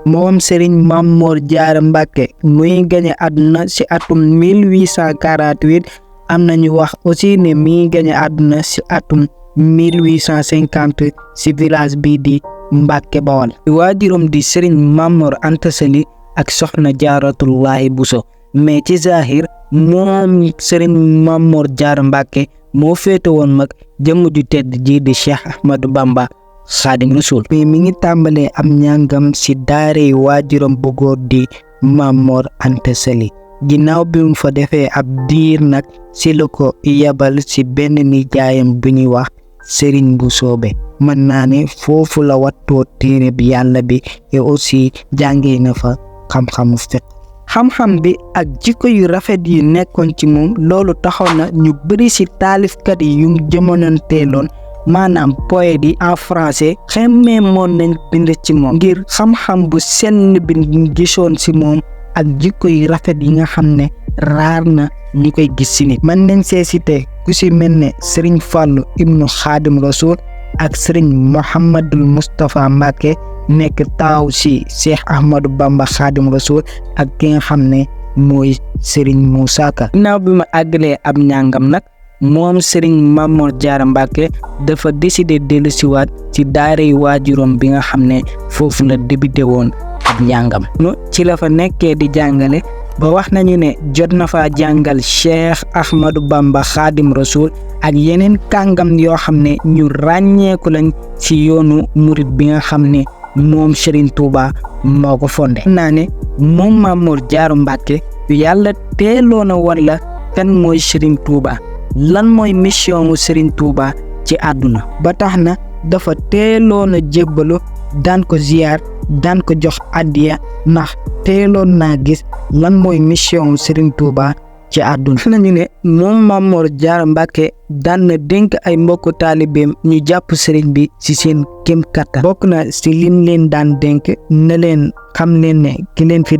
moom Serigne Mame Mor Diarra Mbacké muy gane àdduna ci atum 1848 am nañu wax aussi ne mi gane àdduna ci atum 1850 ci village bi di Mbacké Bawol. waajuram di Serigne Mame Mor Anta Sali ak soxna Jaaratullaahi Buso, mais ci zahir moom Serigne Mame Mor Diarra Mbacké moo féete woon mag jëmm ju tedd ji di Cheikh Ahmadou Bamba Xaadim Rasul. mi ngi tàmbalee am njàngam ci daaray waajuram bu góor di Mame Mor Anta Sali. ginnaaw bi mu fa defee ab diir nag ci la ko yabal ci benn nijaayam bu ñuy wax Serigne Bousso-be. mën naa ne foofu la wattoo téere bi yàlla bi et aussi jàngee na fa xam-xamu fiqh. xam-xam bi ak jikko yu rafet yi nekkoon ci moom loolu taxaw na ñu bëri ci taalifkat yi yu jamononteeloon maanaam poète yi en français xemmee moon nañ bind ci moom ngir xam-xam bu senn bi ñu gisoon ci moom ak jikko yu rafet yi nga xam ne raar na ñu koy gis ci nit. mën nañ see cité ku ci mel ne Serigne Fallou ibnu Xaadim Rasul ak Serigne Mouhamadul Moustapha Mbacké nekk taaw ci Cheikh Ahmadou Bamba Xaadim Rasul ak ki nga xam ne mooy Serigne Moussa Ka. ginnaaw bi ma àggalee ab njàngam nag moom Serigne Mame Mor Diarra Mbacké dafa décider dellusiwaat ci daaray waajuram bi nga xam ne foofu la débuté woon ab njàngam. ci la fa nekkee di jàngale ba wax nañu ne jot na fa jàngal Cheikh Ahmadou Bamba Xaadim Rasul ak yeneen kàngam yoo xam ne ñu ràññeeku lañ ci yoonu murit bi nga xam ne moom Serigne Touba moo ko fondé. naa ne moom Mame Mor Diarra Mbacké yàlla teeloon a wan la kan mooy Serigne Touba lan mooy mission mu Serigne Touba ci àdduna ba tax na dafa teeloon a jébbalu daan ko ziyaar daan ko jox addiya ndax teeloon naa gis lan mooy mission mu Serigne Touba ci àdduna. nañu ne moom Mame Mor Diarra Mbacké daan na dénk ay mbokku taalibeem ñu jàpp Serigne bi ci seen kem kattan. bokk na ci lim leen daan dénk ne leen xam leen ne ki leen fi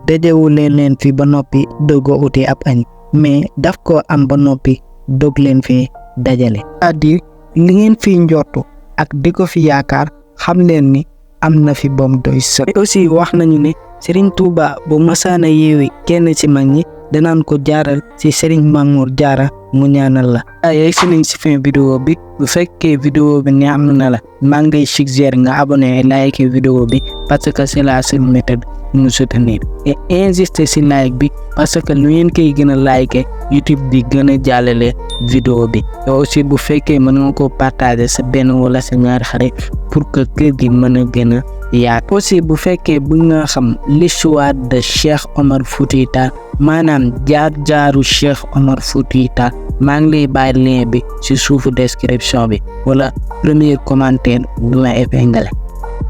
dajewu leen fi ba noppi doogoo uti ab añ mais daf ko am ba noppi dog leen fi dajale. c'est-à-dire li ngeen fi njortu ak di ko fi yaakaar xam leen ni am na fi bom doy sëkk. aussi wax nañu ne Serigne Touba bu masaana yeewi kenn ci mag ñi danaan ko jaaral ci Serigne Mame Mor Diarra mu ñaanal la. ay si nañ ci fin vidéo bi bu fekkee vidéo bi neex na la maa ngi suggérer nga abonné et like vidéo bi parce que c'est la seule méthode nous soutenir et insister ci like bi parce que lu ngeen koy gën a like YouTube di gën a jàllale vidéo bi et aussi bu fekkee mën nga ko partager sa benn wala sa ñaari xarit pour que kër gi mën a gën a yaatu. aussi bu fekkee bëgg nga xam l'histoire de Cheikh Omar Foutiyou Tall maanaam jaar-jaaru Cheikh Omar Foutiyou Tall maa ngi lay bàyyi lien bi ci suufu description bi wala premier commentaire bu ma épinglé.